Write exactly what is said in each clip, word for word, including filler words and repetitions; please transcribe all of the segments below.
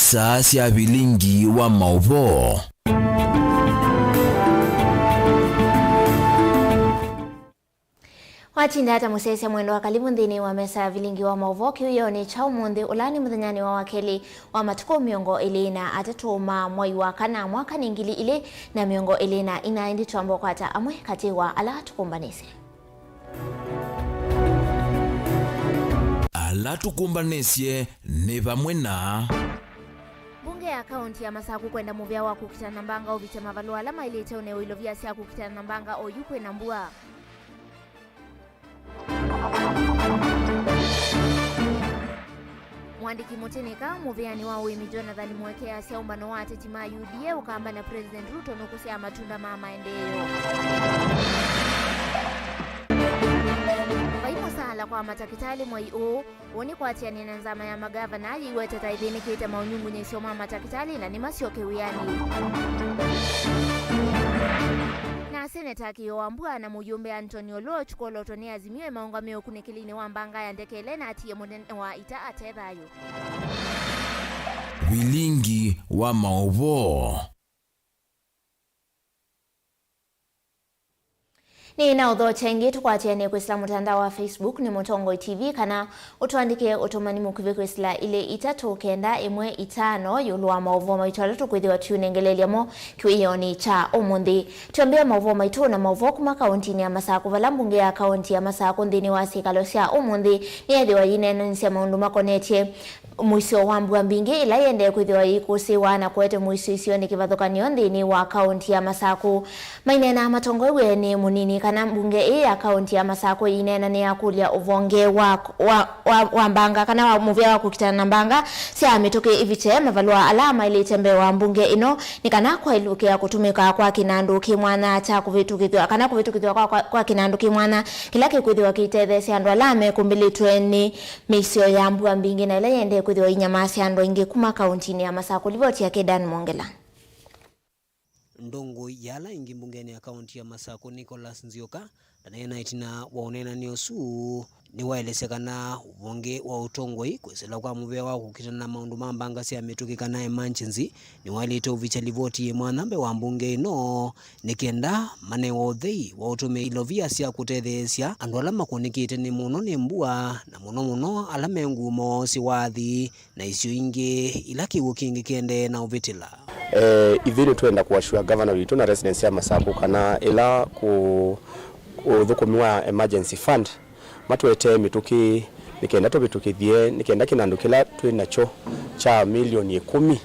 Saa sya vilingi wa maũvoo. Watinda ata mũsyaĩĩsya mwendwa Kalivu nthĩnĩ wa mesa ya vilingi wa maũvoo kĩwĩonĩ kya ũmũnthĩ, ũla nĩ mũthenyanĩ wa wakelĩ wa matukũ mĩongo ĩlĩ na atatũ ma mwai wa kana, mwaka nĩ ngili ilĩ na mĩongo ĩlĩ na ina. Ĩndĩ twamba ũkwata amwe katĩ wa ala tũkũmbanĩsye. Ala tũkũmbanĩsye nĩ vamwe na. Mbunge ya kaunti ya Masaku kwenda mũvĩa wa kũkitana na mbanga ũvĩte mavalũa ala maĩlĩte ũnewe ilovia sya kũkitana na mbanga oyu kwĩna mbua. Mũandĩki mũtĩnĩka mũvĩanĩ wa ũĩmi Jonathan Mweke asya ũmbano wa ateti ma U D A ũkamba na President Ruto nũkũsyaa matunda ma maendeeo. Vai mũsaala kwa matakĩtalĩ mwai ũũ, ũũ nĩ kwatĩanĩa na nzama ya magavana yĩiweteta ĩthĩnĩkĩte maũnyungunyĩsyo ma matakĩtalĩ na nĩmasyoke wĩanĩ. Na seneta Kĩo wa Mbua na mũyũmbe Anthony Oloch kwolotwa nĩ Azimio ĩmaũngamĩe ũkunĩkĩlinĩ wa mbanga ya ndeke ĩla ĩnatiie mũnene wa ita ate thayũ. Vilingi wa maũvoo. Nĩ na ũthokya ĩngĩ tũkwatĩanĩe kwĩsĩla mũtandao wa Facebook nĩ Mũtongoi T V, kana ũtũandĩkĩe ũtũmani mũkuvĩ kwĩsĩla ilĩ itatũ kenda ĩmwe itano ĩũlũ wa maũvoo maitũ ala tũkwĩthĩwa tũiũnengeleelya mo kĩwĩonĩ kya ũmũnthĩ. Twambĩe maũvoo maitũ na maũvoo kuma kaũntinĩ ya Masakũ, vala mbunge ya kaũnti ya Masakũ nthĩnĩ wa syĩkalo sya ũmũnthĩ nĩyeethĩwa yĩneenanĩsya maũndũ makonetye mũisyo wa mbua mbingĩ ĩla yĩendee kwĩthĩwa yĩkũsĩĩwa na kũete mũisyo isionĩ kĩvathũkany'o nthĩnĩ wa kaũnti ya Masakũ. Maineena matongoew'e nĩ mũnini kana mbunge ĩĩ ya kaũnti ya Masakũ yĩineena nĩyakũlya ũvonge wa, wa, wa, wa mbanga kana wa mũvĩa wa kũkitana na mbanga sya mĩtũkĩ ivite mavalũa ala maĩlĩte mbee wa mbunge ĩno nĩ kana kwaĩlũkĩa kũtũmĩka kwa kĩnandũ kĩ mwanya kya kũvĩtũkĩthw'a kana kũvĩtũkĩthw'a kwa, kwa, kwa kĩnandũ kĩ mwanya kĩla kĩkwĩthĩwa kĩitetheesya andũ ala mekũmbĩlĩtwe nĩ mĩisyo ya mbua mbingĩ na ĩla yĩendee kwĩthĩwa inyamasya andũ aingĩ kuma kaũntinĩ ya Masakũ. Livoti yake Dan Mwongela. Ndongoi ya ala aingĩ mbungenĩ ya kaũnti ya Masakũ, Nicholas Nzioka, ndaneena ĩtina wa ũneenani ũsu. Nĩwaelesya kana ũvonge wa ũtongoi kwĩsĩla kwa mũvĩa wa kũkitana na maũndũ ma mbanga sya mĩtũkĩ kana emergency nĩwaĩlĩte ũvikya livoti yĩ mwanya mbee wa mbunge ĩno nĩ kenda manewe ũthei wa ũtũmĩa ilovia sya kũtetheesya andũ ala makũnĩkĩte nĩ mũno nĩ mbua, na mũno mũno ala me ngumo sya wathi na isio ingĩ ila kĩw'ũ kĩngĩ kĩendee na ũvĩtĩla. Eh, ithyĩ nĩtwenda kũassure governor witũ na residents ya Masakũ kana ĩla kũ-, ũthũkũmi wa emergency fund matũetee mĩtũkĩ nĩ kenda tũvĩtũkĩthye, nĩ kenda kĩnandũ kĩla twĩ nakyo kya milioni ĩkũmi,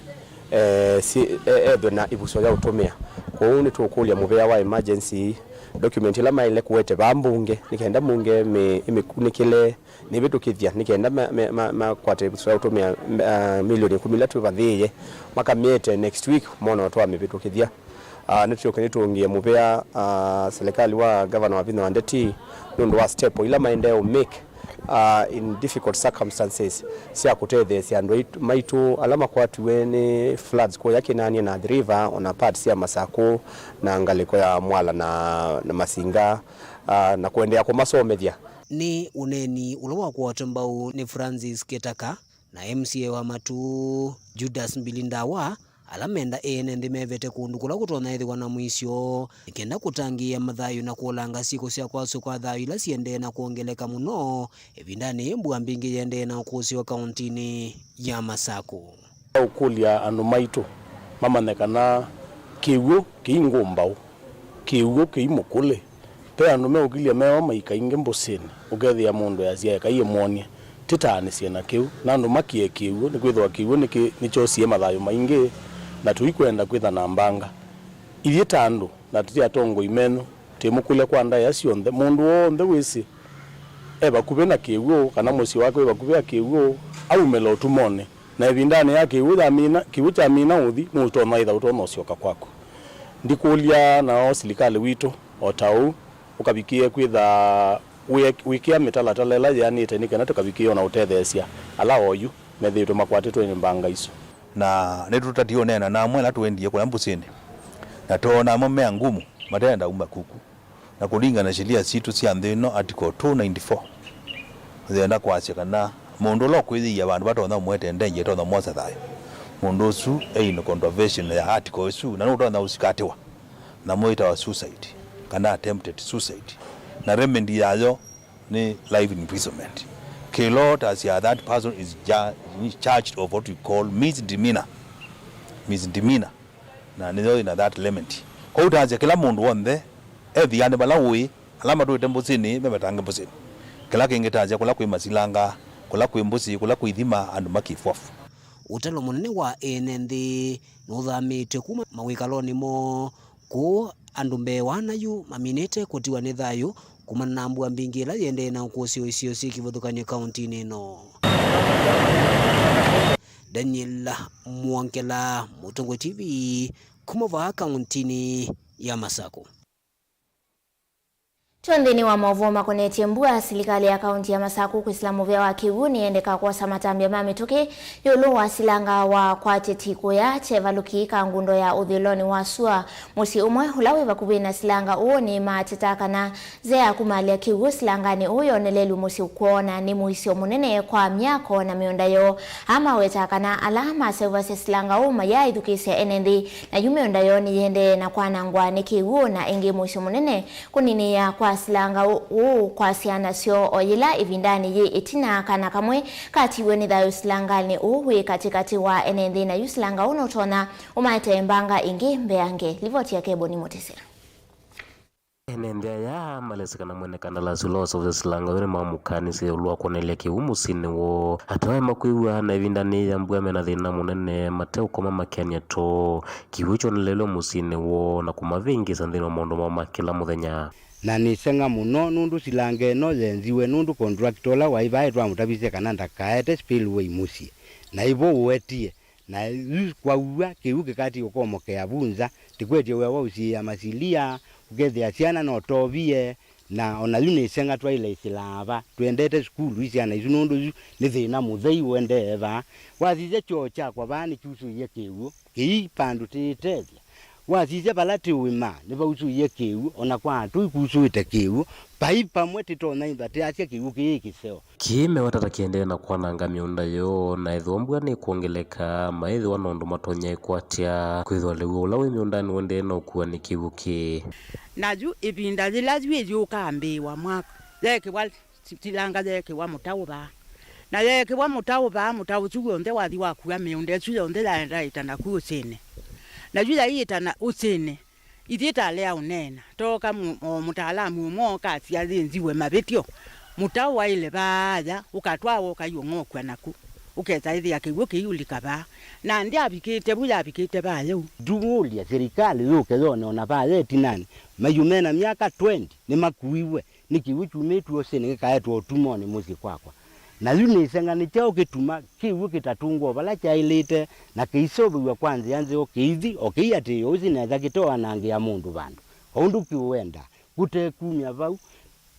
eh, si-, e-, ethwe na ĩvuso ya ũtũmĩa. Kwoou nĩtũũkũlya mũvĩa wa emergency document ĩla maĩle kũete vaa mbunge, nĩ kenda mbunge mĩ-, ĩmĩkunĩkĩle nĩvĩtũkĩthya, nĩ kenda ma-, ma-, ma-, makwate ĩvuso ya ũtũmĩa, ah, milioni ĩkũmi ila twĩvathĩĩe, makamĩete next week, mona o twamĩvĩtũkĩthya. Ah, nĩtũsyoke nĩtũngĩe mũvea, ah, serikali wa Governor Wavinya Ndeti nũndũ wa step ila maendee ũ make, ah, in difficult circumstances sya kũtetheesya andũ aitũ, maitũ ala makwatiwe nĩ floods kũya Kĩnanie na Athi River, ona parts sya Masakũ na ngalĩko ya Mwala na, na Masinga, ah, na kũendeea kũmasomethya. Nĩ ũneeni ũla wakwatwa mbau nĩ Francis Ketaka na M C A wa Matuu, Judas Mbilindawa, ala menda ene nthĩ mevete kũndũ kũla kũtonya ĩthĩwa na mũisyo, nĩ kenda kũtangĩĩa mathayũ na kũolanga syĩko sya kwasũka thayũ ila siendee na kwongeleka mũno ĩvindanĩ yĩĩ mbua mbingĩ yĩendee na ũkũsĩwa kaũntinĩ ya Masakũ. Ũkũlya andũ maitũ mamanye kana kĩw'ũ kĩi ngũmbaũ, kĩw'ũ kĩi mũkũlĩ. Ve andũ meũkilya mewa maikainge mbũsĩnĩ, ũkethĩa mũndũ easya eka ĩmwony'e. Tĩtaanĩsye na kĩu, na andũ makie kĩw'ũ, nĩkwĩthĩwa kĩw'ũ nĩkĩ-, nĩkyosie mathayũ maingĩ, na tũikwenda kwĩtha na mbanga. Ithyĩ ta andũ, na twĩ atongoi menyu, twĩmũkũlya kwa ndaĩa syonthe, mũndũ w'onthe wĩsĩ e vakuvĩ na kĩw'ũ, kana mũsyĩ wake wĩ vakuvĩ na kĩw'ũ, aumĩle ũtumonĩ. Na ĩvindanĩ ya kĩw'ũ yamina, kĩw'ũ kyamina ũthi, nũtonya ĩtha ũtonya ũsyoka kwaku. Ndikũlya nao silikalĩ witũ, o ta ũu, ũkavikĩe kwĩtha wĩe-, wĩkĩa mĩtalatala ĩla yĩanĩte nĩ kana tũkavikĩe ona ũtetheesya ala oyu methĩĩtwe makwatĩtwe nĩ mbanga isu. Na nĩtũtatie ũneena na amwe ala tũendie kũla mbũsĩnĩ, na twoona amwe me angumu, matenda uma kuku. Na kũlingana na sheria sitũ sya nthĩ ĩno, Article two ninety-four, yenda kwasya kana mũndũ ũla ũkwĩyĩia vandũ vatonya ũmũete danger ĩtonya ũmwosa thayũ. Mũndũ ũsu e in contravention ya article ĩsu, na nũtonya ũsikatĩwa na mũĩtawa suicide kana attempted suicide, na remedy yayo nĩ life imprisonment. Kĩ law tasya that person is ja- charged of what we call misdemeanor. Misdemeanor. Na nĩyo ĩna that remedy. Kwoou tasya kĩla mũndũ w'onthe ethianĩ vala ũĩ, ala matũĩte mbũsĩnĩ mevetange mbũsĩnĩ. Kĩla kĩngĩ tasya kũla kwĩ masilanga, kũla kwĩ mbũsĩ, kũla kwĩ ithima, andũ makĩfwafu. Ũtalo mũnene wa ene nthĩ nũthamĩtw'e kuma mawĩkalonĩ moo kũũ andũ mbee wa nayu maminĩte kũtiwa nĩ thayũ kumana na mbua mbingĩ ĩla yĩendee na ũkũsĩ isio syĩ kĩvathũkany'o kauntinĩ ĩno. Daniel Mwongela, Mũtongoi T V, kuma vaa kauntinĩ ya Masaku. Twa nthĩnĩ wa maũvoo makonetye mbua, silikalĩ ya kaunti ya Masaku kwĩsĩla mũvĩa wa kĩw'ũ nĩyendeka kwosa matambya ma mĩtũkĩ ĩũlũ wa silanga wa kwatĩti kũya kyevalũki ka ngundo ya ũthĩlonĩ wa sua. Mũsyĩ ũmwe ũla wĩ vakuvĩ na silanga ũũ nĩmaatĩtaa kana nzĩa ya kumaalya kĩw'ũ silanganĩ ũũ yonelelw'e mũsyĩ kwoo na nĩ mũisyo mũnene kwa myako na mĩũnda yoo. Aa mawetaa kana ala maseũvasya silanga ũũ mayaaĩthukĩĩsya ene nthĩ, na yu mĩũnda yoo nĩyĩendee na kwanangwa nĩ kĩw'ũ, na ĩngĩ mũisyo mũnene kũninĩĩa kwa silanga ũ- ũũ kwa syana syoo, o yĩla ĩvindanĩ yĩ ĩtina kana kamwe katiwe nĩ thayũ silanganĩ ũũ wĩ katĩkatĩ wa ene nthĩ, na yu silanga ũũ nũtonya ũmaetee mbanga ĩngĩ mbeange. Livoti yake Boni Mũtĩsya. Ene nthĩ aya malesĩ kana mwene kandalasi ũla waseũvasya silanga ũyũ nĩmamũkanĩsye ĩũlũ wa kũnelya kĩw'ũ mũsyĩnĩ woo. Ateo aya makwĩw'a na ĩvindanĩ ya mbua mena thĩna mũnene, mateũkoma makeanĩa too. Kĩw'ũ kyonelelwe mũsyĩnĩ woo na kũmavĩngĩĩsa nthĩnĩ wa maũndũ moo ma kĩla mũthenya. Na nĩseng'a mũno nũndũ silanga ĩno yenziwe nũndũ contractor ũla waĩ vaa twamũtavisye kana ndakaete spillway mũsyĩ, na ĩvo ũetie. Na yu kwauw'a kĩw'ũ kĩkati ũkomokea vu nza, tĩkwetye wĩa wa ũsiĩĩa masilia, ũkethĩa syana no tovie, na ona yu nĩseng'a twaĩle ĩsĩlaa va, twendete sukulu ii syana isu nũndũ yu nĩ thĩna mũthei ũendee vaa. Wasisya kyoo kyakwa vaa nĩkyusũie kĩw'ũ, kĩi pandũ tĩĩtethya. Wasisya vala tĩũĩmaa nĩvausũie kĩw'ũ, ona kwa atũi kusũĩte kĩw'ũ, pai pamwe tĩtonya ĩmba tĩasya kĩw'ũ kĩĩ kĩseo. Kĩĩ meweta ta kĩendee na kwananga mĩũnda yoo, na ethĩwa mbua nĩkwongeleka, maĩthĩwa na ũndũ matonya ĩkwatya, kwĩthĩwa lĩu ũla wĩ mĩũndanĩ ũendee na ũkua nĩ kĩw'ũ kĩĩ. Na yu ĩvinda yĩla yu ĩyũkambĩĩwa mwaka, yeekĩwa si- silanga yeekĩwa mũtaũ vaa. Na yeekĩwa mũtaũ vaa, mũtaũ ũsu w'onthe wathi wakua mĩũnda ĩsu yonthe yaenda ĩtana ku ũsĩnĩ. Na yu yaiĩtana ũsĩnĩ, ithyĩ talea ũneena, tooka mũ- o mũtaalamu ũmwe ookasya yĩnziwe mavĩtyo. Mũtaũ waĩle vaaya, ũkatwawa ũkaiũng'okwa naku. Ũkesa ĩthĩa kĩw'ũ kĩiũlika vaa. Na ndyavikĩte vu, yavikĩte vaa yĩu. Ndũũlya silikalĩ yũke yone ona vaa ye ĩtinanĩ. Maiũ mena myaka twenty nĩmakuiwe nĩ kĩw'ũ kyumĩtw'e ũsĩnĩ kĩkaetwa ũtumonĩ mũsyĩ kwakwa. Na yu nĩseng'a nĩ kyaũ kĩtuma kĩw'ũ kĩtatũngwa o vala kyaĩlĩte na kĩiseũvĩw'a kwa nzĩa nzeo kĩithi o kĩiatĩĩo ũsi nesa kĩtoanangĩa mũndũ vandũ, o ũndũ kĩũenda, kũte kumya vau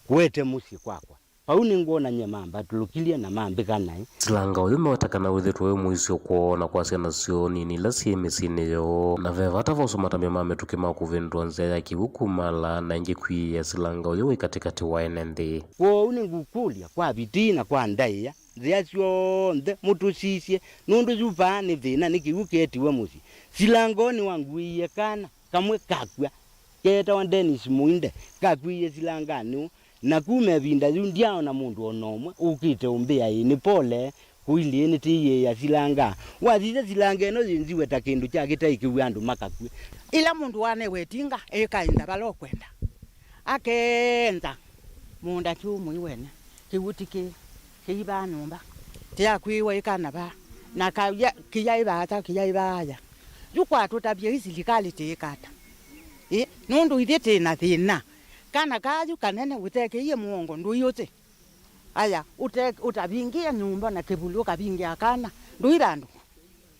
kũete mũsyĩ kwakwa. Vau nĩngwona nyie mambatũlũkilye na mambĩka naĩ. Silanga ũyũ meweta kana wĩthĩtwe wĩ mũisyo kwoo na kwa syana syoo nini ila syĩ mĩsyĩnĩ yoo, na ve vata vosa matambya ma mĩtũkĩ ma kũvĩndũa nzĩa ya kĩw'ũ kumala na ĩngĩ kwĩĩa silanga ũyũ wĩ katĩkatĩ wa ene nthĩ. Kwoou nĩngũkũlya kwa vitii na kwa ndaĩa, nzĩa syonthe mũtũsisye, nũndũ yu vaa nĩ thĩna, nĩ kĩw'ũ kĩetiwe mũsyĩ. Silangonĩ wanguĩie kana kamwe kakw'a, keetawa Dennis Mũinde, kakw'ĩie silanganĩ ũũ. Na kuma ĩvinda yĩu ndyaaona mũndũ o na ũmwe ũkĩte ũmbĩa ĩĩ nĩ pole, kũilyĩ nĩtĩyĩĩa silanga. Wasisya silanga ĩno yĩnziwe ta kĩndũ kya kĩtaĩ kĩw'e andũ makakw'e. Ĩla mũndũ wanewe ĩtinga, ĩkaenda vala ũkwenda. Akeenza mũũnda kĩw'ũ mũi wene. Kĩw'ũ ti kĩĩ, kĩivaa nyũmba. Tĩakwĩĩwa ĩkana vaa. Na kaya, kĩyaĩ vaata, kĩyaĩ vaaya. Yu kwatũtavye ĩ silikalĩ tĩĩka ata? Ĩ, nũndũ ithyĩ tĩ na thĩna. Kana kaa yu kanene ũtekĩie mũongo ndũiũtĩ. Aya, ũte- ũtavingĩe nyũmba na kĩvuli ũkavingĩa kana ndũi vandũ.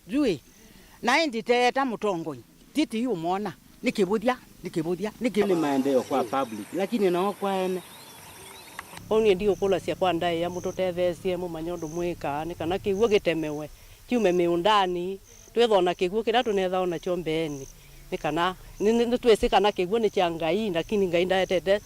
Yu ĩ, na ĩndĩ teeta mũtongoi, titi ũmwona, nĩ kĩvũthya, nĩ kĩvũthya, nĩ kĩvũthya. Nĩ maendeeo kwa public, lakini nao kwa ene. Ũu niĩ ndiũkũlasya kwa ndaĩa mũtũtetheesye mũmanye ũndũ mwĩkaa nĩ kana kĩw'ũ kĩtemewe, kyume mĩũndanĩ, twĩthwa na kĩw'ũ kĩla tũnethawa nakyo mbeenĩ. Nĩ kana, nĩ- nĩ- nĩtwĩsĩ kana kĩw'ũ nĩ kya Ngai, lakini Ngai ndaetete,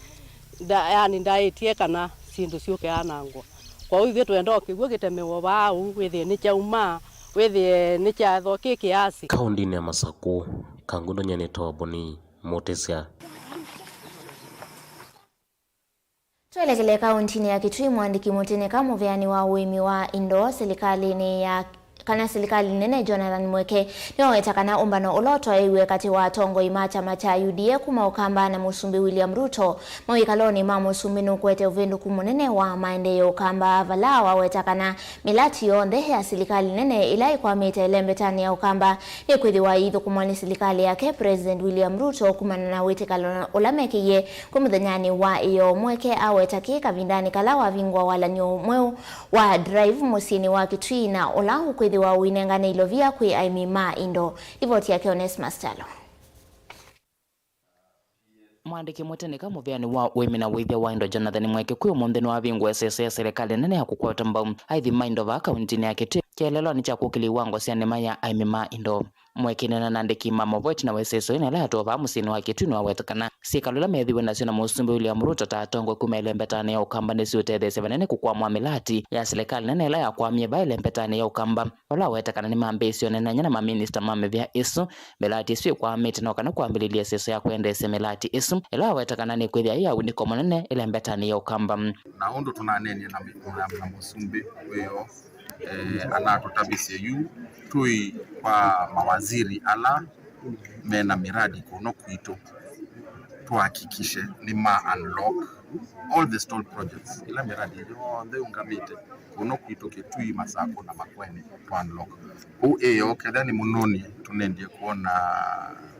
nda- yani, ndaĩtye kana syĩndũ syũke anangwa. Kwoou ithyĩ twenda o kĩw'ũ kĩtemewe vaa ũu, wĩthĩe nĩkyaumaa, Wĩthĩe nĩ kyatho kĩ kĩasi. Kaũndĩnĩ ya Masakũ, Kangundo Nyeni Toboni, Mũtĩsya. Twelekele kaũntĩnĩ ya Kitui, mũandĩki mũtĩnĩka mũveani wa ũĩmi wa indo silikalĩnĩ ya kana silikalĩ nene Jonathan Mweke nĩwaweta kana ũmbano ũla ũtwaĩiwe katĩ wa atongoi ma kyama kya U D A kuma Ũkamba na Mũsumbĩ William Ruto mawĩkalonĩ ma Mũsumbĩ nũkũete ũvĩndũku mũnene wa maendeeo Ũkamba, vala waweta kana mĩlati yonthe ya silikalĩ nene ĩla ĩkwamĩte ĩlembetanĩ ya Ũkamba nĩkwĩthĩwa ĩithũkũmwa nĩ silikalĩ yake President William Ruto kumana na wĩtĩkano ũla mekĩie kwĩ mũthenyanĩ wa ĩyoo. Mweke aweta kĩĩ kavindanĩ kala wavingũa walany'o mweũ wa Drive mũsyĩnĩ wa Kitui na ũla ũkwĩthĩwa ũinengane ilovia kwĩ aĩmi ma indo. Livoti yake Onesmus Kyalo. Mwandĩki mũtĩnĩka mũveani wa ũĩmi na wĩthya wa indo Jonathan Mweke kwĩ ũmũnthĩ nĩwavingũa ĩseso ya silikalĩ nene ya kũkwata mbau aĩmi ma indo vaa kaũntĩnĩ ya Kitui kĩeleelonĩ kya kũkĩlya iwango sya nĩma ya aĩmi ma indo. Mweke nena na andĩki ma maũvoo ĩtina wa ĩseso ĩna ĩla yatwawa vaa mũsyĩnĩ wa Kitui nĩwaweta kana syĩkalo ila methĩiwe nasyo na Mũsumbĩ William Ruto ta atongoi kuma ĩlembetanĩ ya Ũkamba nĩsiũtetheesya vanene kũkwamũa mĩlati ya silikalĩ nene ĩla yakwamie vaa ĩlembetanĩ ya Ũkamba, vala waweta kana nĩmambĩĩsye ũneenany'a na maminista ma mĩvĩa ĩsu mĩlati ĩsu ĩkwamĩte no kana kwambĩlĩlya ĩseso ya kwendeesya mĩlati ĩsu, ĩla waweta kana nĩkwĩthĩa yĩ ya ũnĩko mũnene ĩlembetanĩ ya Ũkamba. Na ũndũ tũnaneenie na, na, na mũsumbĩ wĩoo, eh, anatũtavisye yu tũi kwa mawaziri ala mena miradi kũno kwitũ, tuhakikishe nĩ ma unlock all the stalled projects, ila miradi yonthe yũngamĩte kũno kwitũ Kitui, Masakũ na Makueni, tu unlock. Ũu ĩyo kethĩa nĩ mũnũni, tũnendie kuona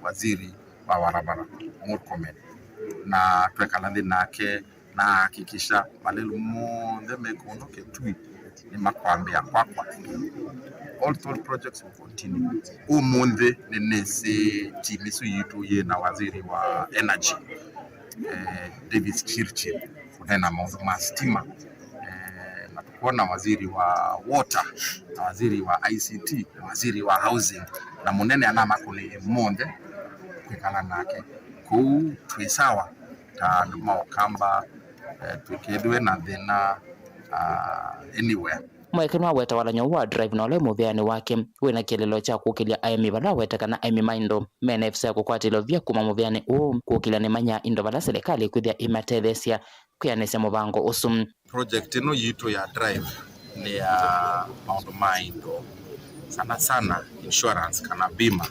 waziri wa barabara, Murkomen, na twekala nthĩ nake na ahakikisha malelu monthe me kũno Kitui nĩ makwambĩa kwakwa. All stalled projects will continue. Ũmũnthĩ nĩnĩsĩ team ĩsu yitũ yĩ na waziri wa energy, eh, Davis Chirchir, kũneena maũndũ ma stima, eh, na tũkwona waziri wa water, na waziri wa I C T, na waziri wa housing, na mũnene anamakũnĩie monthe kwĩkala nake. Kũu twĩ sawa ta andũ ma Ũkamba, eh, tũikethĩwe na thĩna, ah, anywhere. Mweke nĩwaweta walany'o wa Drive na ũla wĩ mũvĩanĩ wake wĩna kĩeleelo kya kũkĩlya aĩmi vala waweta kana aĩmi ma indo mena ĩvisa ya kũkwata ilovia kuma mũvĩanĩ ũũ kũkĩlya nĩma ya indo vala silikalĩ ĩkwĩthĩa ĩmatetheesya kwĩanĩsya mũvango ũsu. Project ĩno yitũ ya Drive nĩ ya maũndũ ma indo, sana sana insurance kana bima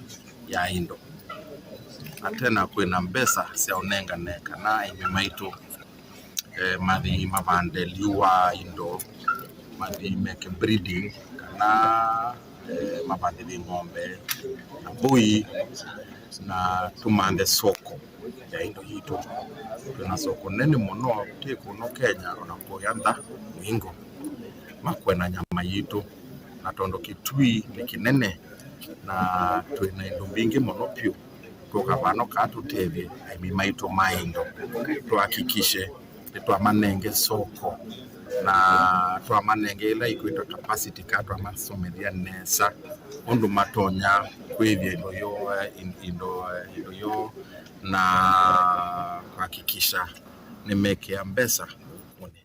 ya indo. Na tena kwĩna mbesa sya ũnengane kana aĩmi maitũ, eh, mathi mavande liu wa indo, mathi meke breeding, kana, eh, mavandĩthye ng'ombe na mbũi, na tũmanthe soko ya indo yitũ. Twĩna soko nene mũno, ti kũno Kenya, ona kũya nza mũingo, makwenda nyama yitũ. Na tondũ Kitui nĩ kĩnene, na twĩna indo mbingĩ mũno vyũ, tũka vano kaa tũtethye aĩmi maitũ ma indo, tũhakikishe nĩtwamanenge soko, na twamanenge ĩla ĩkwĩtwa capacity, kaa twamasomethya nesa ũndũ matonya kwĩthya indo yoo, in-, indo, indo yoo, na kuhakikisha nĩmekĩa mbesa mũnĩ.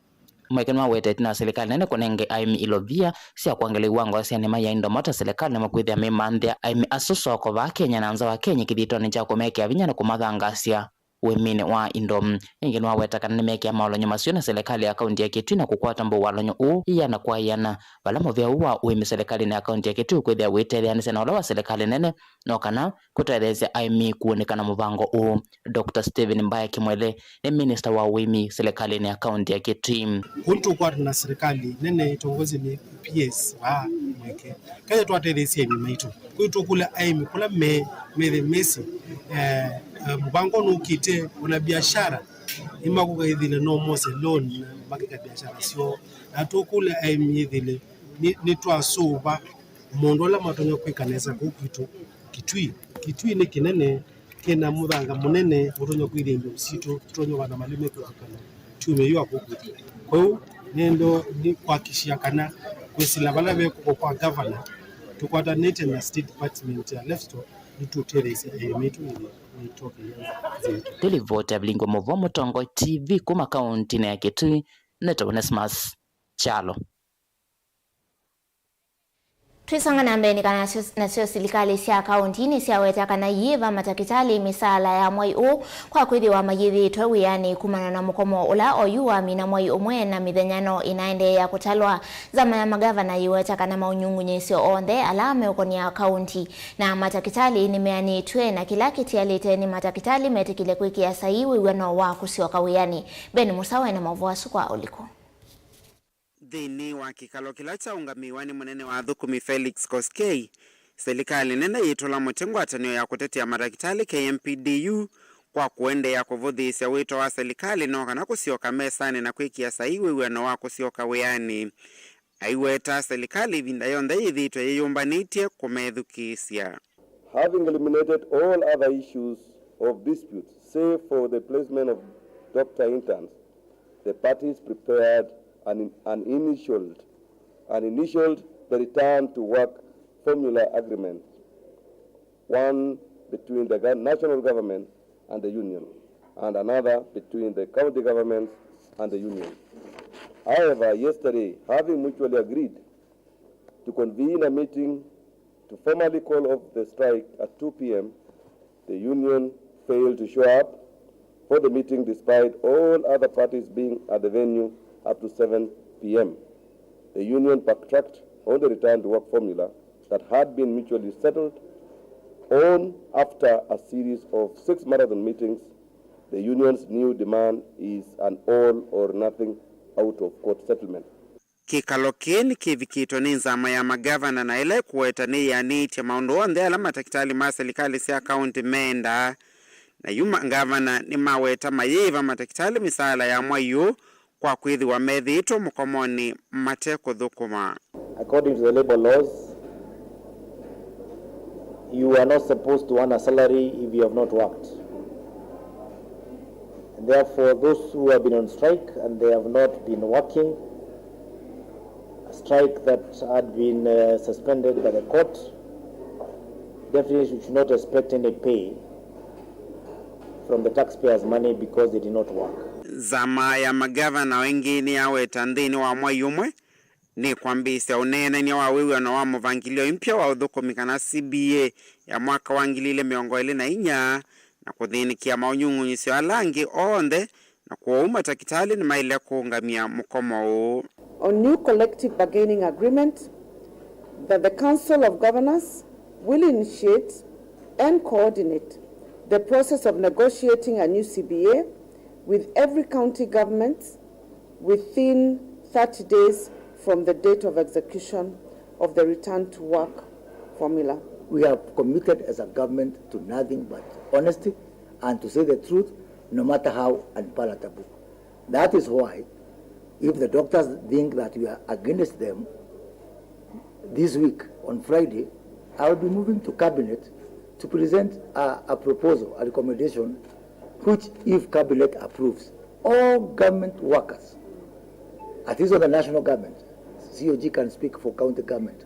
Mweke nĩwawetete na silikalĩ nene kũnenge aĩmi ilovia sya kwangĩla iwango sya nĩma ya indo mota silikalĩ nĩmakwĩthĩa mĩmanthĩa aĩmi asu soko vaa Kenya na nza wa Kenya kĩthitonĩ kya kũmekĩa vinya na kũmathangaasya ũĩminĩ wa indo. Ĩngĩ nĩwaweta kana nĩmekĩa maolony'o masu na silikalĩ ya kaunti ya Kitui na kũkwata mbau walony'o ũũ ĩana kwa ĩana, vala mũvĩa ũũ wa ũĩmi silikalĩnĩ ya kaunti ya Kitui ũkwĩthĩa wĩtetheanĩsya na ũla wa silikalĩ nene, no kana kũtetheesya aĩmi kũũnĩka na mũvango ũũ. Doctor Stephen Mbaya Kimwele nĩ minista wa ũĩmi silikalĩnĩ ya kaunti ya Kitui. Kũu nĩtũkwata na silikalĩ nene ĩtongoesye nĩ P S vaa Mweke. Kethĩa twatetheesya aĩmi maitũ. Kũu tũkũlya aĩmi kũla me, methe mesĩ, eh, eh, mũvango nũkĩte, ona biashara, nĩmakũka ĩthĩle no mose loan na makĩka biashara syoo. Na tũkũlya aĩmi ĩthĩle nĩ, nĩtwasũva maũndũ ala matonya kwĩka nesa kũu kwitũ Kitui. Kitui nĩ kĩnene, kĩna mũthanga mũnene ũtonya kwĩthĩa indo sitũ, tũtonya kũvanda malĩu mekwĩtĩkana kyumĩa yu akũkwĩtĩ. Kwoou nĩendo nĩ kuhakikishia kana kwĩsĩla vala ve kũko kwa gavana, tũkwatanĩte na State Department ya Livestock, nĩtũtetheesya aĩmi maitũ ĩthĩ nĩtokĩlya nzĩa. Nĩ livoti ya Vilingwa Mũvoo Mũtongoi T V kuma kaũntĩnĩ ya Kitui, nĩtawa Onesmus Kyalo. Twĩsonga na mbee nĩ kana nasyo, nasyo silikalĩ sya kaũnti nĩsyaweta kana iyĩva matakĩtalĩ mĩsaala ya mwai ũũ kwa kwĩthĩwa mayĩthĩĩtwe wĩanĩ kumana na mũkomo ũla oyu wamina mwai ũmwe na mĩthenya no ĩnaendeea kũtalwa. Nzama ya magavana yĩweta kana maũnyungunyĩsyo onthe ala meũkonĩa kaũnti na matakĩtalĩ nĩmeanĩtw'e na kĩla kĩtialĩte nĩ matakĩtalĩ metĩkĩle kwĩkĩa saii wĩw'ano wa kũsyoka wĩanĩ. Ben Mũsawe na maũvoo asu kwa ũliku. Nthĩnĩ wa kĩkalo kĩla kyaũngamĩĩwa nĩ mũnene wa athũkũmi Felix Koskei, silikalĩ nene yĩtũla mũtĩ ngwatanĩo ya kũtetea matakĩtalĩ K M P D U kwa kũendeea kũvũthĩĩsya wĩto wa silikalĩ no kana kũsyoka mesanĩ na kwĩkĩa saii wĩw'ano wa kũsyoka wĩanĩ. Aiweta silikalĩ ĩvinda yonthe yĩthĩĩtwe yĩyũmbanĩtye kũmethukĩĩsya. Having eliminated all other issues of dispute, save for the placement of doctor interns, the parties prepared an, an initialed, an initialed the return to work formula agreement, one between the gov-, national government and the union, and another between the county governments and the union. However, yesterday, having mutually agreed to convene a meeting to formally call off the strike at two p m, the union failed to show up for the meeting despite all other parties being at the venue up to seven p m. The union backtracked on the return to work formula that had been mutually settled on after a series of six marathon meetings. The union's new demand is an all or nothing out of court settlement. Kĩkalo kĩĩ nĩkĩvikĩtwe nĩ nzama ya magavana na ĩla ĩkũweta nĩyĩanĩĩtye maũndũ onthe ala matakĩtalĩ ma silikalĩ sya kaũntĩ mendaa. Na yu magavana nĩmaweta mayĩĩva matakĩtalĩ mĩsaala ya mwai ũũ kwa kwĩthĩwa methĩĩtwe mũkomonĩ mate kũthũkũma. According to the labor laws, you are not supposed to earn a salary if you have not worked. And therefore, those who have been on strike and they have not been working, a strike that had been, uh, suspended by the court, definitely should not expect any pay from the taxpayers' money because they did not work. Nzama ya magavana o ĩngĩ nĩyaweta nthĩnĩ wa mwai ũmwe nĩkwambĩĩsya ũneenany'a wa wĩw'ano wa mũvangĩlyo mpya wa ũthũkũmi kana C B A ya mwaka wa ngili ilĩ mĩongo ĩlĩ na inya, na kũthĩnĩkĩa maũnyungunyĩsyo ala angĩ onthe, na kwoou matakĩtalĩ nĩmaĩle kũũngamya mũkomo ũũ. On new collective bargaining agreement that the Council of Governors will initiate and coordinate the process of negotiating a new C B A with every county government within thirty days from the date of execution of the return to work formula. We have committed as a government to nothing but honesty and to say the truth, no matter how unpalatable. That is why, if the doctors think that we are against them, this week on Friday, I will be moving to cabinet to present a, a proposal, a recommendation, which, if cabinet approves, all government workers, at least on the national government, C O G can speak for county government,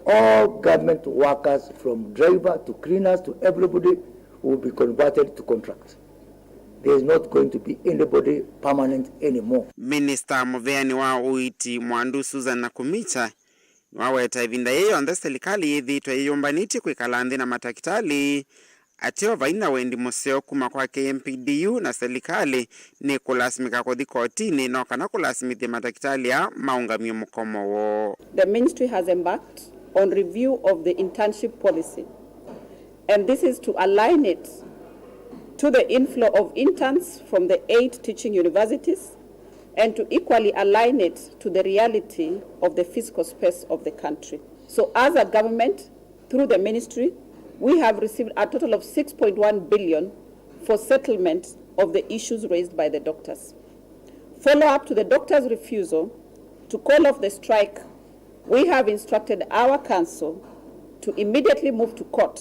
all government workers from driver to cleaners to everybody will be converted to contract. There is not going to be anybody permanent anymore. Minista mũveani wa ũiiti Mwandu Susan Nakhumicha nĩwaweta ĩvinda yĩĩ yonthe silikalĩ yĩthĩĩtwe yĩyũmbanĩtye kwĩkala nthĩ na matakĩtalĩ, ateo vai na wendi mũseo kuma kwa K M P D U na silikalĩ nĩkũlasimĩka kũthi kotinĩ no kana kũlasimĩthya matakĩtalĩ aa maũngamye mũkomo woo. The ministry has embarked on review of the internship policy. And this is to align it to the inflow of interns from the eight teaching universities and to equally align it to the reality of the fiscal space of the country. So as a government, through the ministry, we have received a total of six point one billion for settlement of the issues raised by the doctors. Follow up to the doctors' refusal to call off the strike, we have instructed our council to immediately move to court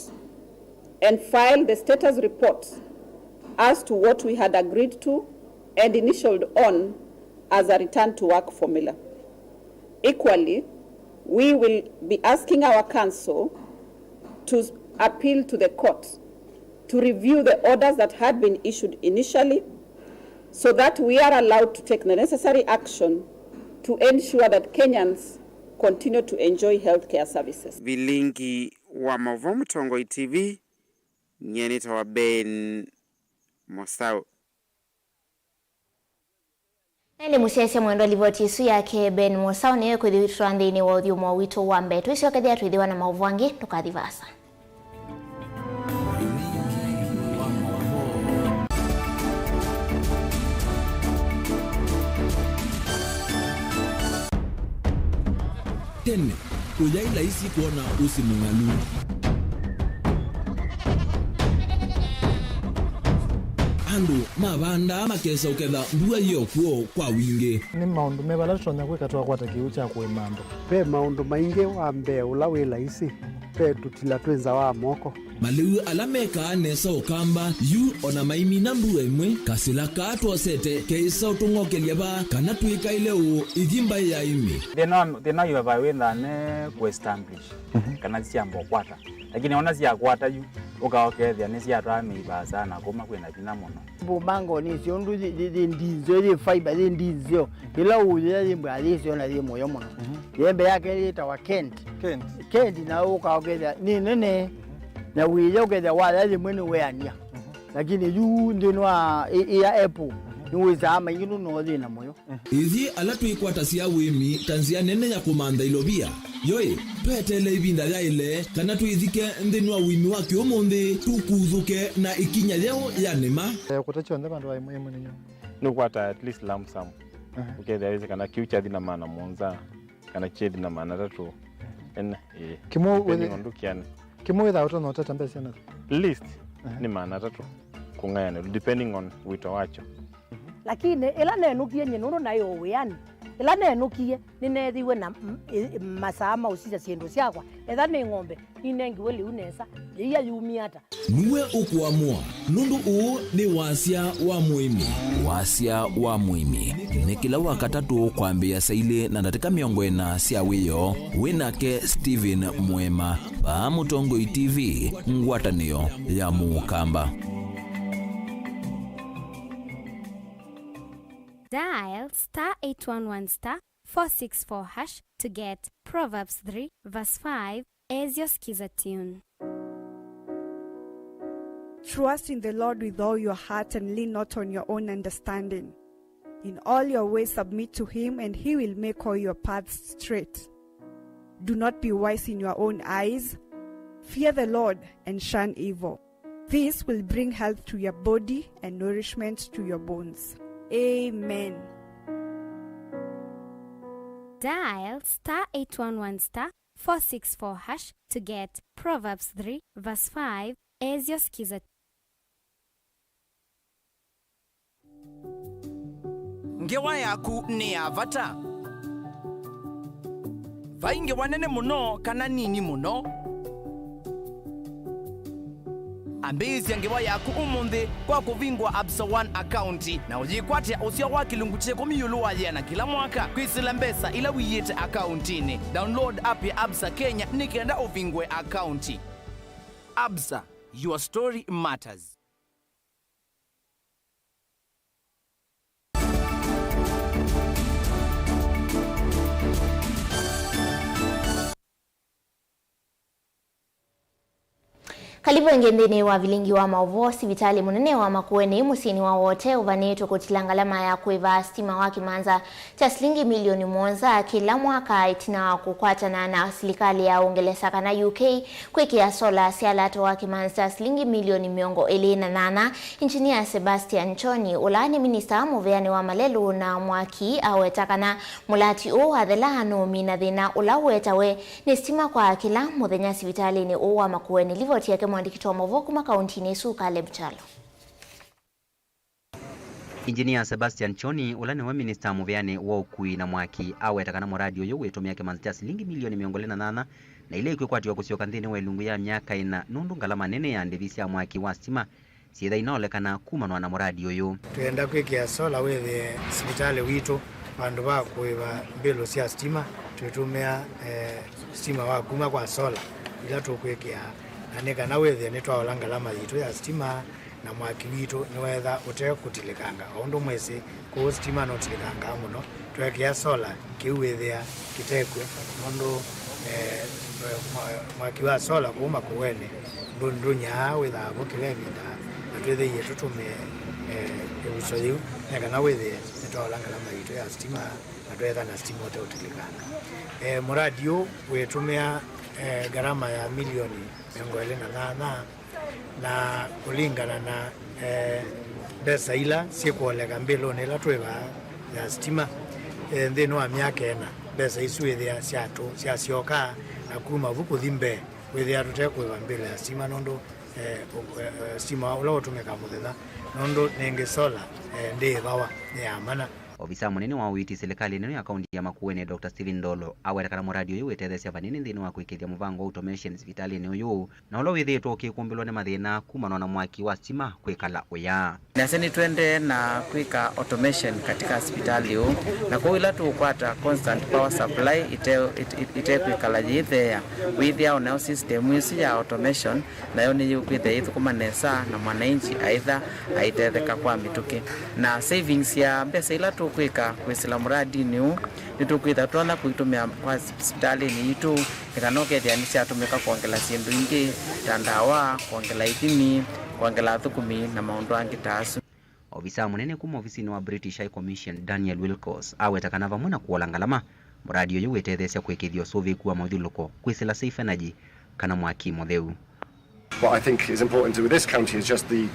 and file the status report as to what we had agreed to and initialed on as a return to work formula. Equally, we will be asking our council to appeal to the court to review the orders that had been issued initially so that we are allowed to take the necessary action to ensure that Kenyans continue to enjoy healthcare services. Vilingi wa maũvoo Mũtongoi T V, nyie nĩtawa Ben Mosau. Na ĩndĩ mũsyaĩĩsya mwendwa, livoti ĩsu yake Ben Mosau nĩyo ĩkwĩthĩwa ĩtũtwaa nthĩnĩ wa ũthyũmũo witũ wa mbee. Twĩsyokethya twĩthĩwa na maũvoo angĩ, ndũkathi vaasa. Tene, kũyaĩ laisi kwona ũsĩ mũng'alu. Andũ mavandaa makesa ũketha mbua yĩ o kw'o kwa wingĩ. Nĩ maũndũ meva ala tũtonya kwĩka twakwata kĩw'ũ kya kũĩma andũ? Ve maũndũ maingĩ. Wa mbee ũla wĩ laisi, ve tũtila twĩ nza wa moko. Malĩu ala mekaa nesa Ũkamba yu o na maimina mbua ĩmwe, kasĩla kaa twosete keĩsa ũtũng'okelya vaa kana twĩkaĩle ũũ ĩthi mbaĩ ya ĩmĩ. Thĩna wa, thĩna wĩ vaa wĩthaa ne kũ establish, mhm, kana syamba ũkwata. Lakini ona syakwata yu, ũka ũkethĩa nĩsyatwaa mĩi vaasa na kũma kwĩna vinya mũno. Mbũmbango nĩsyo ũndũ yĩ, yĩ, yĩ ndinzeo, yĩ fiber, yĩ ndinzeo. Ĩla ũyĩa yĩ mbaa yĩsyo na yĩ mũyo mũno. Mhm. Yembe yake yĩtawa Kent. Kent. Kent na ũka ũkethĩa nĩ nene. Mhm. Na wĩya ũkethĩa waya yĩmwe nĩweania. Mhm. Lakini yu nthĩnĩ wa ĩ, ĩ ya apple, mhm, nĩwĩsaa maingĩ nũno thĩna mũyo. Ithyĩ ala twĩkwatasya ũĩmi ta nzĩa nene ya kũmantha ilovia, yoĩ, tweteele ĩvinda yaĩle kana twĩthike nthĩnĩ wa ũĩmi wa kĩũmũnthĩ, tũkuthũke na ĩkinya yeũ ya nĩma. Eh, kũta kyonthe vandũ va ĩmwe ĩmwe nĩnyo. Nĩũkwata at least lump sum. Aha. Ũkethĩa wĩsĩ kana kĩu kyathi na maana mũonza, kana kyethi na maana atatũ. Ene, ĩĩ. Kĩmwe depending wĩthĩ-, on ndũkĩane. Kĩmwe wĩthaa ũtonya ũtata mbesa na. Least, aha, nĩ maana atatũ kũng'ayanĩlwa, depending on wĩto wakyo. Lakini ĩla nenũkie nyie, nũndũ naĩ o wĩanĩ, ĩla nenũkie, nĩneethiwe na m-, ĩ-, masaa ma ũsisya syĩndũ syakwa. Etha nĩ ng'ombe, ninengiwe lĩu nesa, yĩia yumie ata? Nue ũkũamũa, nũndũ ũũ nĩ wasya wa mũĩmi. Wasya wa mũĩmi nĩ kĩla Wakatatũ kwambĩĩa saa ilĩ na ndatĩka mĩongo ĩna sya wĩoo, wĩ nake Stephen Mwema, vaa Mũtongoi T V, ngwatanĩo ya Mũkamba. Dial star eight one one star four six four hash to get Proverbs three verse five as your Skiza tune. Trust in the Lord with all your heart and lean not on your own understanding. In all your ways submit to him, and he will make all your paths straight. Do not be wise in your own eyes. Fear the Lord and shun evil. This will bring health to your body and nourishment to your bones. Amen. Dial star eight one one star four six four hash to get Proverbs three verse five as your Skiza. Ngewa yaku nĩ ya vata. Vai ngewa nene mũno kana nini mũno. Ambĩĩsya ngewa yaku ũmũnthĩ kwa kũvingũa Absa One akaunti na ũyĩkwatĩa ũseo wa kĩlungu kya ĩkũmi ĩũlũ wa yĩana kĩla mwaka kwĩsĩla mbesa ila ũiĩte akauntinĩ. Download app ya Absa Kenya nĩ kenda ũvingũe akaunti. Absa, your story matters. Kalivu ĩngĩ nthĩnĩ wa vilingi wa maũvoo. Sivitalĩ mũnene wa Makueni mũsyĩnĩ wa Wote ũvanĩtwe kũtila ngalama ya kũĩva sitima wa kĩmanza kya silingi milioni mũonza kĩla mwaka, ĩtina wa kũkwatana na silikalĩ ya Ũngelesa kana U K kwĩkĩa sola sya lato wa kĩmanza kya silingi milioni mĩongo ĩlĩ na nana. Engineer Sebastian Choni, ũla nĩ minista mũvĩanĩ wa malelũ na mwaki, aweta kana mũlati ũũ wathela nũũmina thĩna ũla ũetawe nĩ sitima kwa kĩla mũthenya sivitalĩnĩ ũũ wa Makueni. Livoti yake mwandĩki wa maũvoo kuma kauntinĩ ĩsu, Caleb Kyalo. Engineer Sebastian Choni, ũla nĩwe minista mũvĩanĩ wa ũkui na mwaki, aweta kana mũradi ũyũ wĩtũmĩa kĩmanza kya silingi milioni mĩongo ĩlĩ na nana, na ila ikwĩkwatĩwa kũsyoka nthĩnĩ wa ĩlungu ya myaka ĩna, nũndũ ngalama nene ya ndĩvi sya mwaki wa sitima syĩtha inaolekana kumanwa na mũradi ũyũ. Twĩenda kwĩkĩa sola wĩthĩe sivitalĩ witũ, vandũ va kũĩva mbĩlũ sya sitima, twĩtũmĩa, eh, sitima wa kuma kwa sola ila tũkwĩkĩa, na nĩ kana wĩthĩe nĩtwaola ngalama yitũ ya sitima, na mwaki witũ nĩweetha ũte kũtilĩkanga. O ũndũ mwĩsĩ, kũu sitima nũtilĩkangaa mũno. Tweekĩa sola, kĩu wĩthĩa kĩtekw'o, nũndũ, eh, mwa-, mwaki wa sola kũu Makueni ndũ-, ndũnyaa, wĩthaa vo kĩla ĩvinda, na twĩthĩie tũtũmĩe, eh, ĩvuso yĩu nĩ kana wĩthĩe nĩtwaola ngalama yitũ ya sitima na tweetha na sitima ũteũtilĩkanga. Eh, mũradi ũũ wĩtũmĩa, eh, ngalama ya milioni mĩongo ĩlĩ na nyanya, na kũlingana na, eh, mbesa ila syĩkũoleka mbĩlũnĩ ĩla twĩvaa ya sitima, eh, nthĩnĩ wa myaka ĩna, mbesa isu ĩthĩa syatũ syasyoka na kuma vu kũthi mbee, wĩthĩa tũte kũĩva mbĩlo ya sitima nũndũ, eh, ũ-, eh, eh, sitima ũla ũtũmĩkaa mũthenya, nũndũ nĩngĩ sola, eh, ndĩĩvawa, nĩ ya mana. Ovisa mũnene wa ũiiti silikalĩnĩ ĩno ya kaunti ya Makueni, Doctor Stephen Ndolo, aweta kana mũradi ũyũ wĩtetheesya vanini nthĩnĩ wa kũĩkĩĩthya mũvango wa automation sivitalĩnĩ ũyũ, na ũla wĩthĩĩtwe ũkĩkumbĩlwa nĩ mathĩna kumanwa na mwaki wa sitima kwĩkala ũya. Nasya nĩtũendee na kwĩka automation katika sipitali ũũ, na kwoou ĩla tũũkwata constant power supply ite-, ite-, ite-, itekwĩkala yĩtheea, wĩthĩa o nayo system ĩsu ya automation nayo nĩyĩũkwĩthĩa yĩthũkũma nesa na mwananchi aitha aitetheka kwa mĩtũkĩ. Na savings ya mbesa ila tũkwĩka kwĩsĩla mũradinĩ ũũ, nĩtũkwĩtha tũtonya kũitũmĩa kwa sipitalĩnĩ yitũ, nĩ kana ũkethĩa nĩsyatũmĩka kwongela syĩndũ ingĩ ta ndawa, kwongela ithimi, kwongela athũkũmi na maũndũ angĩ ta asu. Ovisaa mũnene kuma ovisinĩ wa British High Commission, Daniel Wilcox, aweta kana vamwe na kũola ngalama, mũradi ũyũ wĩtetheesya kũĩkĩĩthya ũsũvĩĩku wa mũthyũlũko kwĩsĩla Safe Energy kana mwaki mũtheu. What I think is important with this county is just the,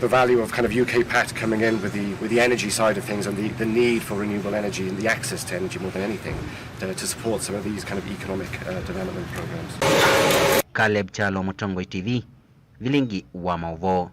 the value of kind of U K PAT coming in with the, with the energy side of things and the, the need for renewable energy and the access to energy more than anything to, to support some of these kind of economic, uh, development programs. Caleb Kyalo, Mũtongoi T V, Vilingi wa Maũvoo.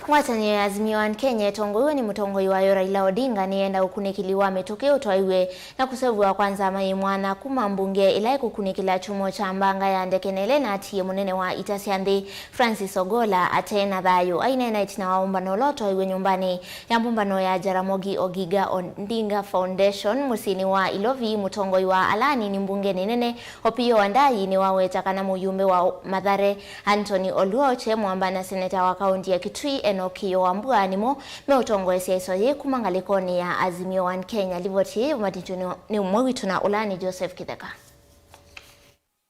Ngwatanĩo ya Azimio One Kenya ĩtongoew'e nĩ mũtongoi wayo Raila Odinga nĩyenda ũkunĩkĩli wa mĩtũkĩ ũtwaĩw'e na kũseũvw'a kwa nzama yĩ mwanya kuma mbunge ĩla ĩkũkunĩkĩla kyumo kya mbanga ya ndeke nene na atiie mũnene wa ita sya nthĩ Francis Ogolla ate na thayũ. Aineena ĩtina wa ũmbano ũla ũtwaĩw'e nyũmbanĩ ya mbũmbano ya Jaramogi Oginga Odinga Foundation mũsyĩnĩ wa Ilovi, mũtongoi wa ala anini mbungenĩ nene Opiyo Wandayi nĩwaweta kana mũyumbe wa Mathare Anthony Oluoch e mũamba na seneta wa kaunti ya Kitui Enock Kĩyo Wambua nĩmo meũtongoesya ĩsoa yĩĩ kuma ngalĩkonĩ ya Azimio One Kenya. Livoti yĩĩ yũmbanĩtw'e nĩ, nĩ ũmwe witũ na ũla nĩ Joseph Kĩtheka.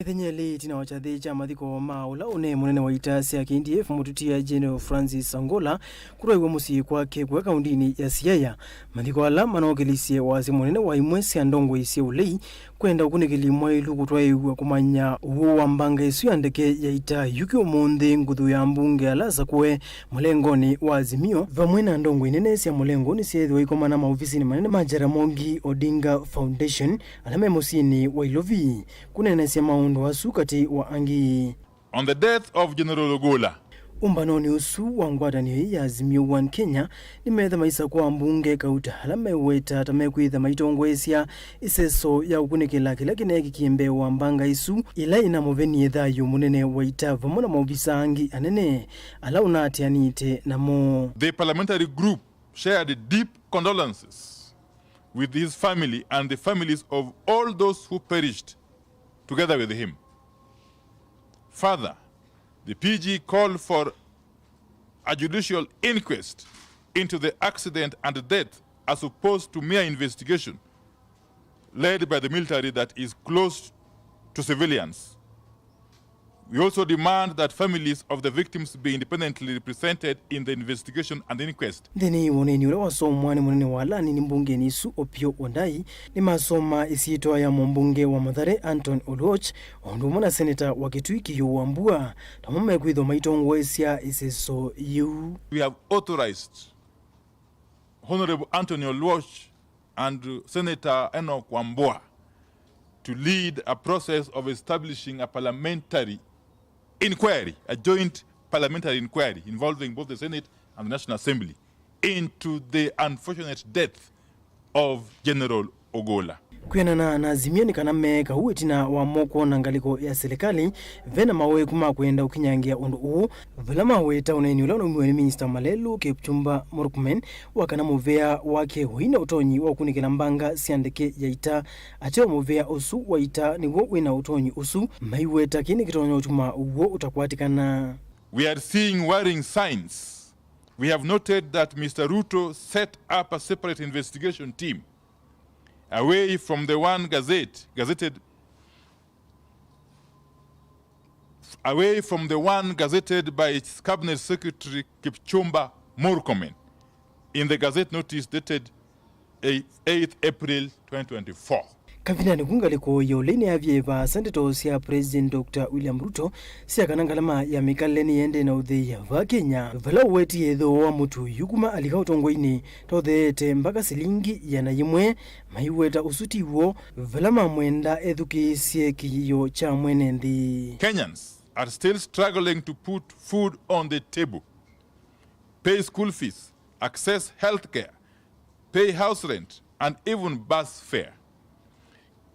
Mĩthenya ĩlĩ ĩtina wa kyathĩ kya mathiko ma ũla ũnĩ mũnene wa ita sya K D F mũtutia General Francis Ogolla kũtwaiwe mũsyĩ kwake kũya kaundinĩ ya Siaya, mathiko ala manookelisye wasya mũnene wa imwe sya ndongoi sya ũlei kwenda ũkunĩkĩli mwaĩlu kũtwaĩw'a kũmanya ũw'o wa mbanga ĩsu ya ndeke ya ita yu ki ũmũnthĩ nguthu ya mbunge ala asakũe mũlengonĩ wa Azimio vamwe na ndongoi nene sya mũlengo nĩsyeethĩwa ikomana maovisinĩ manene ma Jaramogi Odinga Foundation ala me mũsyĩnĩ wa Ilovi kũneenesya maũndũ asu katĩ wa angĩ. On the death of General Ogolla. Ũmbanonĩ ũsu wa ngwatanĩo ĩĩ ya Azimio One Kenya, nĩmeetha maisakũa ambunge kauta ala meweta ta mekwĩtha maitongoesya ĩseso ya ũkunĩkĩla kĩla kĩneekĩkie mbee wa mbanga ĩsu ĩla ĩnamũvenie thayũ mũnene wa ita vamwe na maovisa angĩ anene ala ũnaatĩanĩte namo. The parliamentary group shared deep condolences with his family and the families of all those who perished together with him. Further, the P G called for a judicial inquest into the accident and death as opposed to mere investigation led by the military that is close to civilians. We also demand that families of the victims be independently represented in the investigation and inquest. Nthĩnĩ wa ũneeni ũla wasomwa nĩ mũnene wa ala anini mbungenĩ ĩsu Opiyo Wandayi, nĩmasoma ĩsyĩtwa ya mũmbunge wa Mathare Anthony Oluoch o ũndũ ũmwe na seneta wa Kitui Kĩyo Wambua ta mo mekwĩthwa maitongoesya ĩseso yĩu. We have authorized Honorable Anthony Oluoch and Senator Enock Wambua to lead a process of establishing a parliamentary inquiry, a joint parliamentary inquiry involving both the Senate and the National Assembly into the unfortunate death of General Ogolla. Kwĩanana na Azimio nĩ kana meeka ũu ĩtina wa mo kwona ngalĩko ya silikalĩ, ve na maweku ma kwenda ũkinyangĩa ũndũ ũũ, vala maweta ũneeni ũla ũnaumiwe nĩ Minista Malelu Kipchumba Murkomen wa kana mũvea wake ũi na ũtonyi wa ũkunĩkĩla mbanga sya ndeke ya ita. Ateo mũvea ũsu wa ita nĩw'o wĩ na ũtonyi ũsu, maiweta kĩĩ nĩkĩtonya ũtuma ũw'o ũtakwatĩkana. We are seeing worrying signs. We have noted that Mister Ruto set up a separate investigation team away from the one gazette, gazetted, away from the one gazetted by its cabinet secretary Kipchumba Murkomen in the gazette notice dated eighth April twenty twenty-four. Kavindanĩ kau ngalĩko ya ũlei nĩyavie vaasa ndeto sya President Doctor William Ruto sya kana ngalama ya mĩkalĩle nĩyĩendee na ũthei vaa Kenya, vala ũwetie ĩthooa wa mũtũi yu kuma alika ũtongoinĩ totheete mbaka silingi ĩana yĩmwe, maiweta ũsu ti w'o, vala mamwenda ethukĩĩsye kĩĩo kya mwene nthĩ. Kenyans are still struggling to put food on the table, pay school fees, access health care, pay house rent, and even bus fare.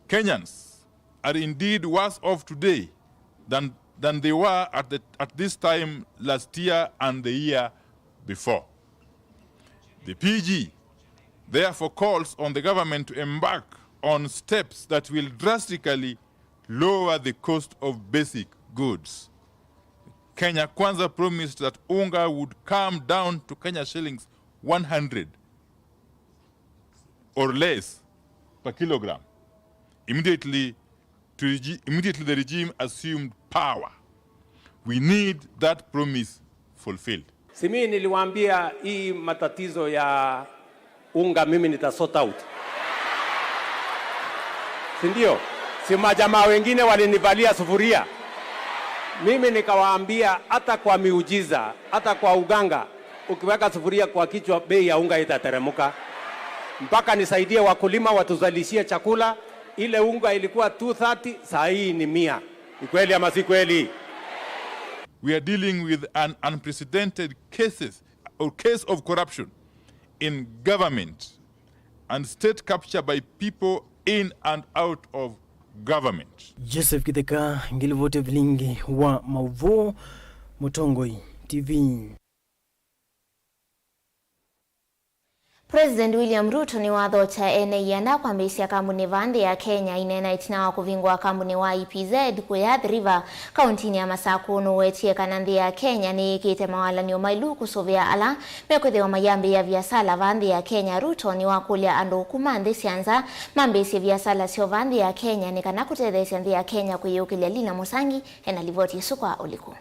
Kenyans are indeed worse off today than, than they were at, the, at this time last year and the year before. The P G therefore calls on the government to embark on steps that will drastically lower the cost of basic goods. Kenya Kwanza promised that unga would come down to Kenya shillings one hundred or less per kilogram immediately to regi-, immediately the regime assumed power. We need that promise fulfilled. Si mimi niliwaambia hii matatizo ya unga mimi nita sort out? Si ndio? Si majamaa wengine walinivalia sufuria? Mimi nikawaambia hata kwa miujiza, hata kwa uganga, ukiweka sufuria kwa kichwa, bei ya unga itateremuka. Mpaka nisaidie wakulima watuzalishie chakula. Ile unga ilikuwa two thirty, saa hii ni mia. Ni kweli ama si kweli? We are dealing with an unprecedented cases or case of corruption in government and state capture by people in and out of government. Joseph Kitheka, ngilivoti vilingi wa mauvoo, Mũtongoi T V. President William Ruto nĩwathokya ene ianda kwambĩĩsya kambunĩ vaa nthĩ ya Kenya. Aineena ĩtina wa kũvingũa kambunĩ wa E P Z kũya Athi River, kauntinĩ ya Masakũ, nũwetie kana nthĩ ya Kenya nĩyĩkĩte mawalany'o maĩlu kũsũvĩa ala mekwĩthĩwa mayambĩĩa viasala vaa nthĩ ya Kenya. Ruto nĩwakũlya andũ kuma nthĩ sya nza mambĩĩsye viasala syoo vaa nthĩ ya Kenya nĩ kana kũtetheesya nthĩ ya Kenya kwĩyũkĩlya. Lina Mũsangi ena livoti ĩsu kwa ũliku.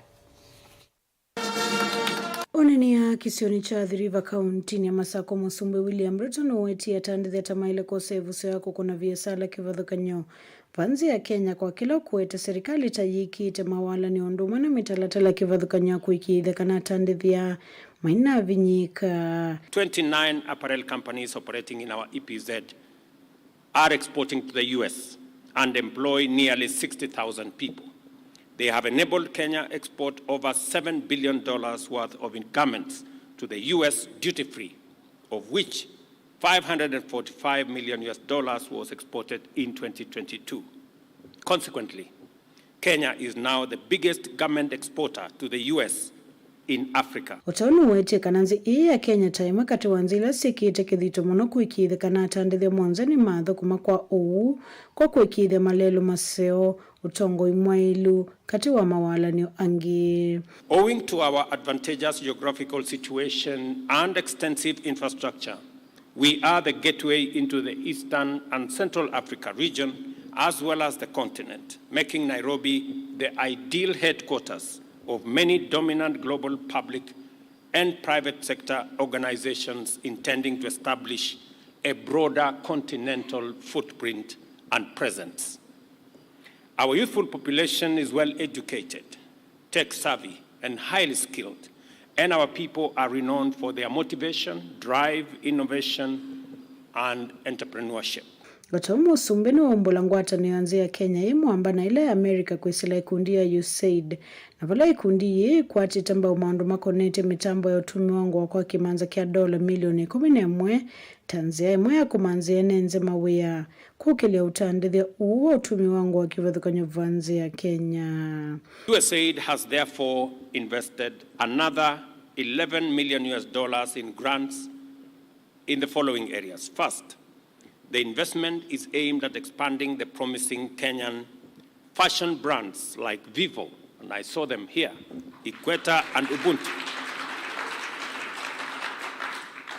Ũneenea kĩsionĩ kya Athi River kauntinĩ ya Masakũ, Mũsumbĩ William Ruto nũwetie atandĩthya ta maĩle kwosa ĩvuso ya kũkũna viasala kĩvathũkany'o vaa nthĩ ya Kenya, kwa kĩla ũkũete serikali ta yĩkĩte mawalany'o ũndũ ũmwe na mĩtalatala kĩvathũkany'o ya kũĩkĩĩthya kana atandĩthya mainavinyĩĩka. Twenty-nine apparel companies operating in our E P Z are exporting to the U S and employ nearly sixty thousand people. They have enabled Kenya export over seven billion dollars worth of garments to the U S duty-free, of which five hundred and forty-five million U S dollars was exported in twenty twenty-two. Consequently, Kenya is now the biggest garment exporter to the U S in Africa. O ta ũu nũwetie kana nthĩ ĩĩ ya Kenya ta ĩmwe katĩ wa nthĩ ila syĩkĩĩte kĩthito mũno kũĩkĩĩthya kana atandĩthya monthe nĩmathũkũma kwa ũuu kwa kũĩkĩĩthya malelũ maseo, ũtongoi mwaĩlu, katĩ wa mawalany'o angĩ. Owing to our advantageous geographical situation and extensive infrastructure, we are the gateway into the Eastern and Central Africa region, as well as the continent, making Nairobi the ideal headquarters of many dominant global public and private sector organizations intending to establish a broader continental footprint and presence. Our youthful population is well educated, tech savvy, and highly skilled, and our people are renowned for their motivation, drive, innovation, and entrepreneurship. O ta ũu, Mũsumbĩ nĩwaumbũla ngwatanĩo ya nzĩa ya Kenya yĩ mwamba na ĩla ya America kwĩsĩla ĩkundi ya USAID, na vala ĩkundi yĩĩ ĩkwatĩte mbau maũndũ makonetye mĩtambo ya ũtumi wa ngũa kwa kĩmanza kya ndola milioni ĩkũmi na ĩmwe, ta nzĩa ĩmwe ya kũmanthĩa ene nzĩ mawĩa, kũkĩlya ũtandĩthya ũũ wa ũtumi wa ngũa kĩvathũkany'o va nzĩa ya Kenya. USAID has therefore invested another eleven million U S dollars in grants in the following areas. First, the investment is aimed at expanding the promising Kenyan fashion brands like Vivo, and I saw them here, Ikweta and Ubuntu.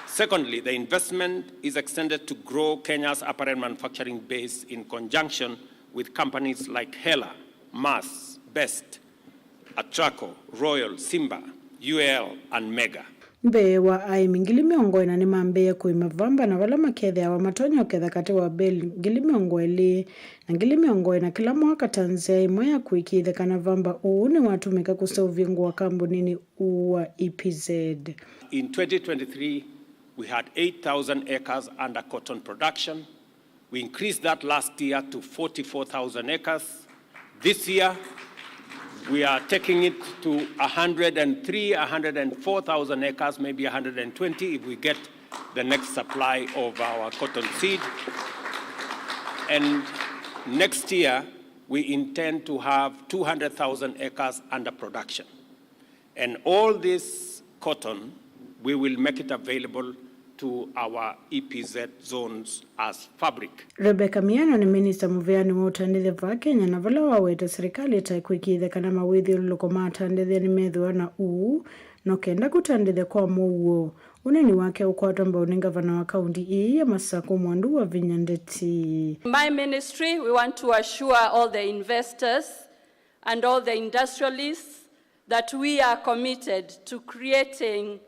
Secondly, the investment is extended to grow Kenya's apparel manufacturing base in conjunction with companies like Hela, Mars, Best, Atraco, Royal, Simba, U L, and Mega. Mbee wa aĩmi ngili mĩongo ĩna nĩmambĩĩe kũĩma vamba, na vala makethĩawa matonya ũketha katĩ wa beli ngili mĩongo ĩlĩ na ngili mĩongo ĩna kĩla mwaka, ta nzĩa ĩmwe ya kũĩkĩĩthya kana vamba ũũ nĩwatũmĩka kũseũvya ngũa kambuninĩ ũũ wa E P Z. In twenty twenty-three, we had eight thousand acres under cotton production. We increased that last year to forty-four thousand acres. This year, we are taking it to a hundred and three, a hundred and four thousand acres, maybe a hundred and twenty if we get the next supply of our cotton seed. And next year, we intend to have two hundred thousand acres under production. And all this cotton, we will make it available to our E P Z zones as fabric. Rebecca Miano nĩ minista mũveanĩ wa ũtandĩthya vaa Kenya, na vala waweta serikali ĩtaĩ kwĩkĩĩthya kana mawĩthyũlũlũko ma atandĩthya nĩmethĩwa na ũu, no kenda kũtandĩthya kwa mũuo. Ũneeni wake ũkwatwa mbau nĩ ngavana wa kaunti ĩĩ ya Masakũ, Mwandu Wavinya Ndeti. My ministry, we want to assure all the investors and all the industrialists that we are committed to creating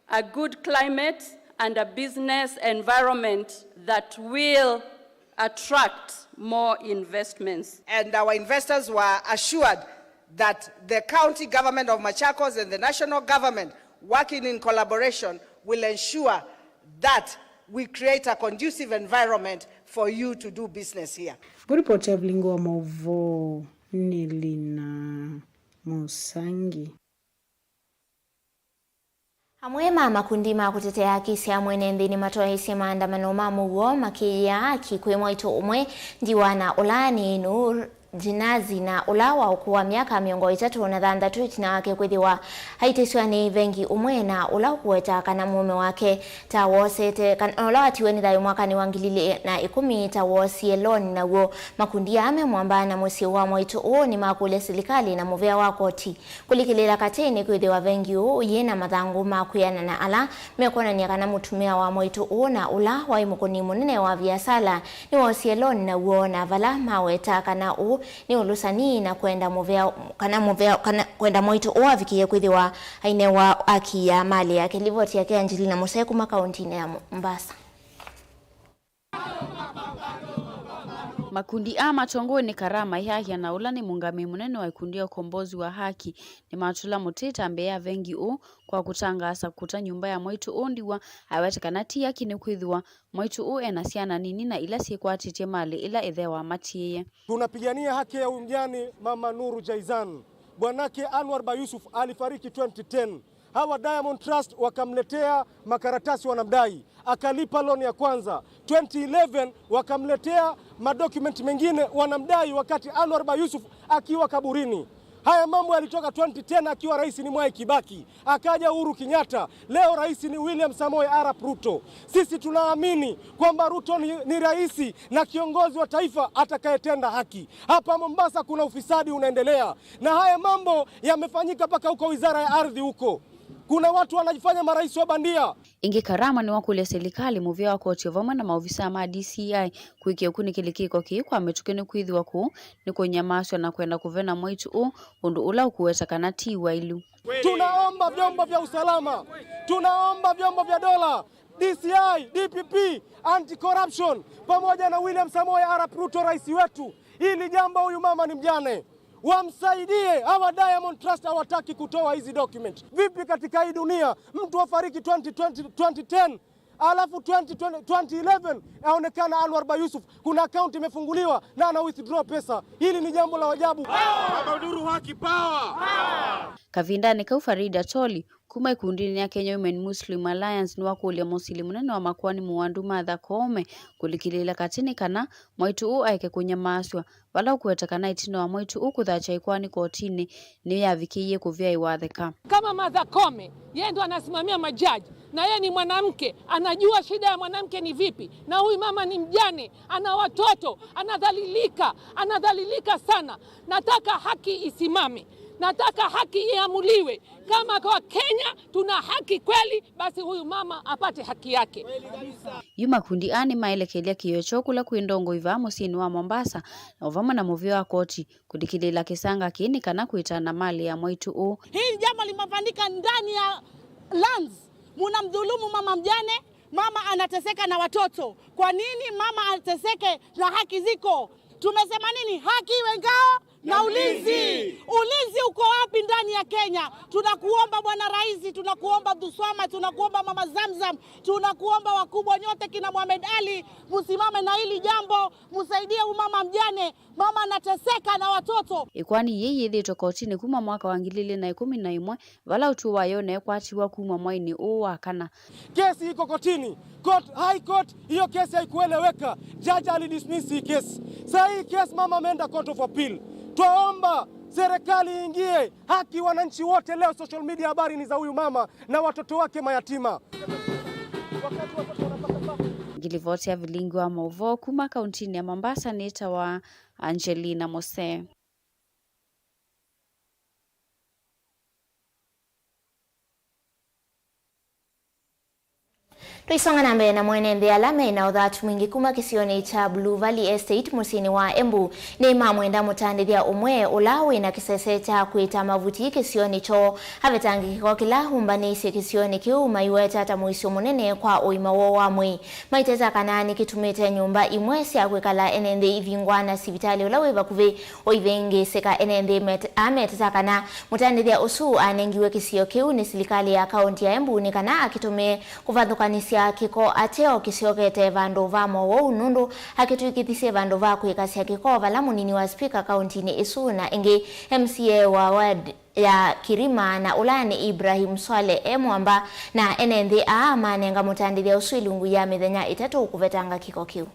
a good climate and a business environment that will attract more investments. And our investors were assured that the county government of Machakos and the national government, working in collaboration, will ensure that we create a conducive environment for you to do business here. Kũripoti ya Vilingi wa Maũvoo nĩ Lina Mũsangi. Amwe ma makundi ma kũtetea haki sya mwene nthĩ nĩmatoeesye maandamano ma mũuo makĩĩĩa haki kwĩ mwaitũ ũmwe ndiwa na ũla nĩ Noor Jinazi, na ũla wa ũkũũ wa myaka mĩongo ĩtatũ na thanthatũ, ĩtina wake kwĩthĩwa aitĩsw'a nĩ vengi ũmwe na ũla ũkũweta kana mũũme wake ta woosete, kana ũla watiwe nĩ thayũ mwakanĩ wa ngili ilĩ na ĩkũmi ta woosie loan naw'o. Makundi aa me mwamba na mũsyĩ wa mwaitũ ũũ nĩmakũlya silikalĩ na mũvea wa koti kũlikĩlĩĩla katĩ nĩkwĩthĩwa vengi ũũ ũyĩ na mathangũ ma kwĩana na ala mekwonany'a kana mũtumĩa wa mwaitũ ũũ na ũla waĩ mũkũni mũnene wa viasala nĩwoosie loan naw'o, na vala maweta kana ũũ nĩ ũlũsani na kwenda mũvea, kana mũvea, kana kwenda mwaitũ ũũ avikĩĩe kwĩthĩwa ainewa haki ya malĩ yake. Livoti yake Angelina Mũsee kuma kauntinĩ ya Mombasa. Makundi aa matongoew'e nĩ Karama Yahya na ũla nĩ mũngamĩi mũnene wa ikundi ya Ukombozi wa Haki nĩmatũla mũtĩ ta mbee ya vengi ũũ kwa kũtangaasa kũta nyũmba ya mwaitũ ũũ ndiwa, aweta kana ti haki nĩkwĩthĩwa mwaitũ ũũ ena syana nini na ila syĩkwatĩtye malĩ ĩla ĩthe wamatiĩe. Tunapigania haki ya umjani Mama Nuru Jaizan. Bwanake Anwar Bayusuf alifariki twenty ten. Hawa Diamond Trust wakamletea makaratasi wanamdai, akalipa loan ya kwanza. Twenty eleven wakamletea madocument mengine wanamdai wakati Anwar Bayusuf akiwa kaburini. Haya mambo yalitoka twenty ten akiwa rais ni Mwai Kibaki, akaja Uhuru Kenyatta, leo rais ni William Samoei Arap Ruto. Sisi tunaamini kwamba Ruto ni, ni rais na kiongozi wa taifa atakayetenda haki. Hapa Mombasa kuna ufisadi unaendelea, na haya mambo yamefanyika mpaka huko wizara ya ardhi huko. Kuna watu wanajifanya marais wa bandia. Ĩngĩ Karama nĩwakũlya silikalĩ, mũvĩa wa koti o vamwe na maovisaa ma D C I kũĩkĩĩa ũkunĩkĩli kĩko kĩĩ kwa mĩtũkĩ nĩkwĩthĩwa kũu nĩ kũnyamasw'a na kwenda kũvena mwaitũ ũũ, ũndũ ũla ũkũweta kana ti wailu. Tunaomba vyombo vya usalama, tunaomba vyombo vya dola, D C I, D P P, anti-corruption, pamoja na William Samoei Arap Ruto, rais wetu, hili jambo, huyu mama ni mjane, wamsaidie. Hawa Diamond Trust hawataki kutoa hizi document. Vipi katika hii dunia mtu afariki twenty twenty, twenty ten, Alafu twenty, twenty, twenty eleven aonekana Anwar Ba Yusuf, kuna account imefunguliwa na ana withdraw pesa. Hili ni jambo la ajabu. Abdul Haki power! Kavindanĩ kau, Farid Atoli kuma ĩkundinĩ ya Kenya Women Muslim Alliance nĩwakũlya mũsili mũnene wa makoani Mũwandu Martha Koome kũlikĩlĩĩla katĩ nĩ kana mwaitũ ũũ aeke kũnyamaasw'a, vala ũkũweta kana ĩtina wa mwaitũ ũũ kũthatya ĩkoani kotinĩ nĩyavikĩie kũvyaĩwa atheka. Kama Martha Koome, yeye ndo anasimamia majaji, na yeye ni mwanamke, anajua shida ya mwanamke ni vipi, na huyu mama ni mjane, ana watoto, anadhalilika, anadhalilika sana. Nataka haki isimame, nataka haki iamuliwe. Kama kwa Kenya tuna haki kweli, basi huyu mama apate haki yake. Yu makundi aa nĩmaelekelya kĩĩo kyoo kũla kwĩ ndongoi vaa mũsyĩnĩ wa Mombasa, na o vamwe na mũvĩa wa koti kũlikĩlĩĩla kĩsanga kĩĩ nĩ kana kwĩtana malĩ ya mwaitũ ũũ. Hii jambo limefanyika ndani ya lands. Munamdhulumu mama mjane, mama anateseka na watoto. Kwa nini mama ateseke na haki ziko? Tumesema nini? Haki iwe ngao na ulinzi. Ulinzi uko wapi ndani ya Kenya? Tunakuomba Bwana Rais, tunakuomba Abdulswamad, tunakuomba Mama Zamzam, tunakuomba wakubwa nyote kina Mohamed Ali, msimame na hili jambo, msaidie huyu mama mjane. Mama anateseka na watoto. Ĩkoani yĩĩ yĩthĩĩtwe kotinĩ kuma mwaka wa ngili ilĩ na ĩkũmi na ĩmwe, vala ũtwi wayo ũneekwatiwa kuma mwainĩ ũũ wa kana. Kesi iko kotini. Court, High Court, hiyo kesi haikueleweka. Judge alidismiss hii kesi. Saa hii kesi mama ameenda Court of Appeal. Twaomba serikali iingie haki, wananchi wote leo social media habari ni za huyu mama na watoto wake mayatima. Ngilivoti ya vilingi wa mauvoo kuma kauntinĩ ya Mombasa nĩtawa Angelina Mose. Tũisonga na mbee na mwene nthĩ ala me na ũthatu mwingĩ kuma kĩsionĩ kya Blue Valley Estate mũsyĩnĩ wa Embu nĩ mamwenda mũtandĩthya ũmwe ũla wĩ na kĩsese kya kwĩta mavuti kĩsionĩ kyoo avetangĩkĩko kĩla umbanĩisye kĩsionĩ kĩu maiweta ta mũisyo mũnene kwa ũima woo wa mwĩĩ. Maiteta kana nĩkĩtumĩte nyũmba imwe sya kwĩkala ene nthĩ ivingwa na sivitalĩ ũla wĩ vakuvĩ ũivĩngĩĩsĩka. Ene nthĩ met-, ameteta kana mũtandĩthya ũsu anengiwe kĩsio kĩu nĩ silikalĩ ya kaũnti ya Embu nĩ kana akĩtũmĩe kũvathũkanĩsya kĩko ateo kĩsyokete vandũ va mowau, nũndũ akĩtw'ĩkĩthisye vandũ va kwĩkasya kĩko vala mũnini wa spika kaũntinĩ ĩsu na ĩngĩ M C A wa ward ya Kirima na ũla nĩ Ibrahim Swaleh e mwamba, na ene nthĩ aa manenga mũtandĩthya ũsu ilungu ya mĩthenya ĩtatũ kũvetanga kĩko kĩu.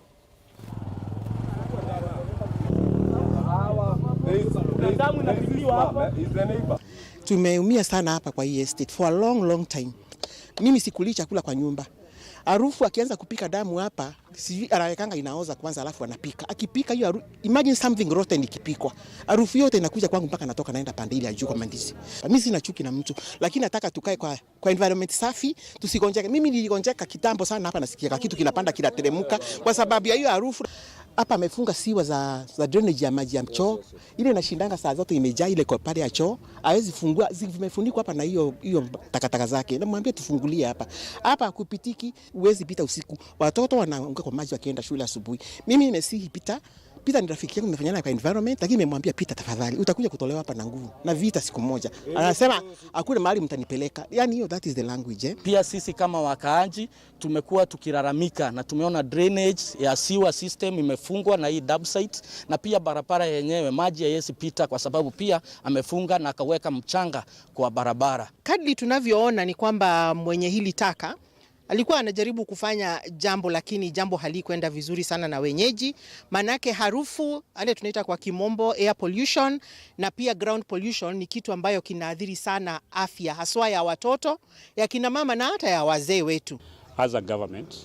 Tumeumia sana hapa kwa hii estate for a long, long time. Mimi sikuli chakula kwa nyumba. Harufu akianza kupika damu hapa, sijui anawekanga inaoza kwanza, alafu anapika. Akipika hiyo haru-, imagine something rotten ikipikwa. Harufu yote inakuja kwangu mpaka natoka naenda pande ile ya juu kwa mandizi. Mimi sina chuki na mtu, lakini nataka tukae kwa, kwa environment safi, tusigonjeke. Mimi niligonjeka kitambo sana hapa, nasikia kitu kinapanda kinateremka kwa sababu ya hiyo harufu. Hapa amefunga siwa za, za drainage ya maji ya choo. Ile inashindanga saa zote imejaa ile kwa pale ya choo. Hawezi fungua, zimefunikwa hapa na hiyo, hiyo takataka zake. Namwambia tufungulie hapa. Hapa hakupitiki. Huwezi pita usiku. Watoto wanaanguka kwa maji wakienda shule asubuhi. Mimi nimesihi Peter. Peter ni rafiki yangu, nimefanya naye kwa environment, lakini nimemwambia, "Peter, tafadhali, utakuja kutolewa hapa na nguvu na vita siku moja." Anasema, "Hakuna mahali mtanipeleka." Yani hiyo, that is the language, eh. Pia sisi kama wakaaji tumekuwa tukilalamika na tumeona drainage ya sewer system imefungwa na hii dump site, na pia barabara yenyewe maji hayawezi pita kwa sababu pia amefunga na akaweka mchanga kwa barabara. Kadri tunavyoona ni kwamba mwenye hili taka alikuwa anajaribu kufanya jambo, lakini jambo halikwenda vizuri sana na wenyeji, manake harufu, ale tunaita kwa kimombo air pollution, na pia ground pollution ni kitu ambayo kinaathiri sana afya, haswa ya watoto, ya kina mama na hata ya wazee wetu. As a government,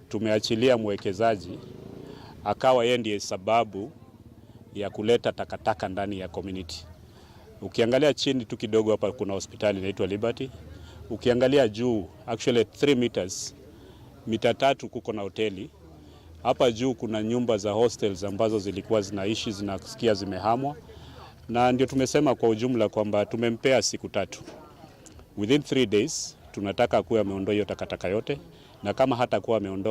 tumeachilia mwekezaji akawa yeye ndiye sababu ya kuleta takataka ndani ya community. Ukiangalia chini tu kidogo hapa kuna hospitali inaitwa Liberty. Ukiangalia juu, actually three meters, mita tatu kuko na hoteli. Hapa juu kuna nyumba za hostels ambazo zilikuwa zinaishi, zinasikia zimehamwa. Na ndio tumesema kwa ujumla kwamba tumempea siku tatu. Within three days, tunataka akuwe ameondoa hiyo takataka yote, na kama hatakuwa ameondoa,